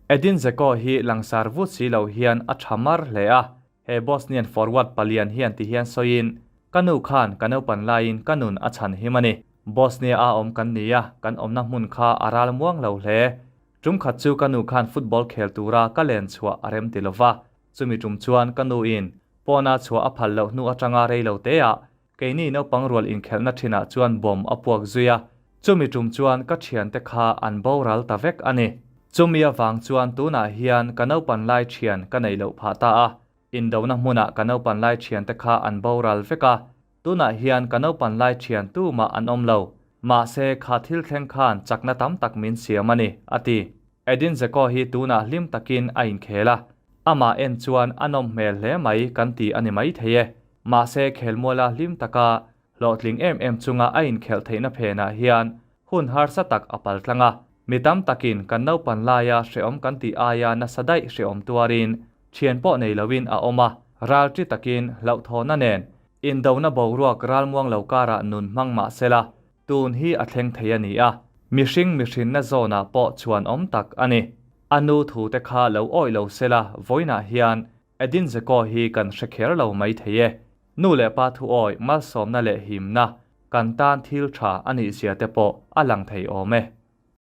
Edin Dzeko hi langsar vut si lo hian a tha mar hle a, he Bosnian forward palian hian ti hian sawiin, Ka nu khan ka naupan laiin ka nun a chhan him a ni. Bosnia a awm kan ni a, kan awmna hmun kha a ral muang lo hle. Tum khat chu ka nu khan football khel tura ka len chhuah a rem ti lova, chumi tum chuan ka nu in pawna chhuah a phal loh hnu atanga rei lo te ah keini naupang rual inkhelhna thinah chuan bomb a puak zui a, chumi tum chuan ka thiante kha an boral ta vek a ni. Chumi avang chuan tunah hian ka naupan lai thian ka neih loh phah ta a, Indona hmunah ka naupan lai thiante kha an boral vek a, tunah hian ka naupan lai thian tumah an awm lo. Mahse, kha thil thleng khan chakna tam tak min siam a ni, a ti. Edin Dzeko hi tunah hlim takin a inkhel a, amah en chuan a nawm hmel hle mai kan ti a ni maithei e. Mahse, khelmuala hlim taka Hlawhtling em em chunga a inkhelh theihna phenah hian hun harsa tak a pal tlang a. Mi tam takin kan naupan laia hrehawm kan tih aia nasa daih hrehawm tuarin thian pawh nei loin a awm a. Ralṭi takin hlauhthawhna nen indona boruak ralmuang lo karah nun hmang mah sela tun hi a thleng thei a ni a. Mihring mihrinna zawnah pawh chhuan awm tak a ni. A nu thute kha lo awih lo sela vawiinah hian Edin Dzeko hi kan hre kher lo maithei e. Nu leh pa thuawi malsawmna leh himna kan tan thil tha a nih zia te pawh a lang thei awm e.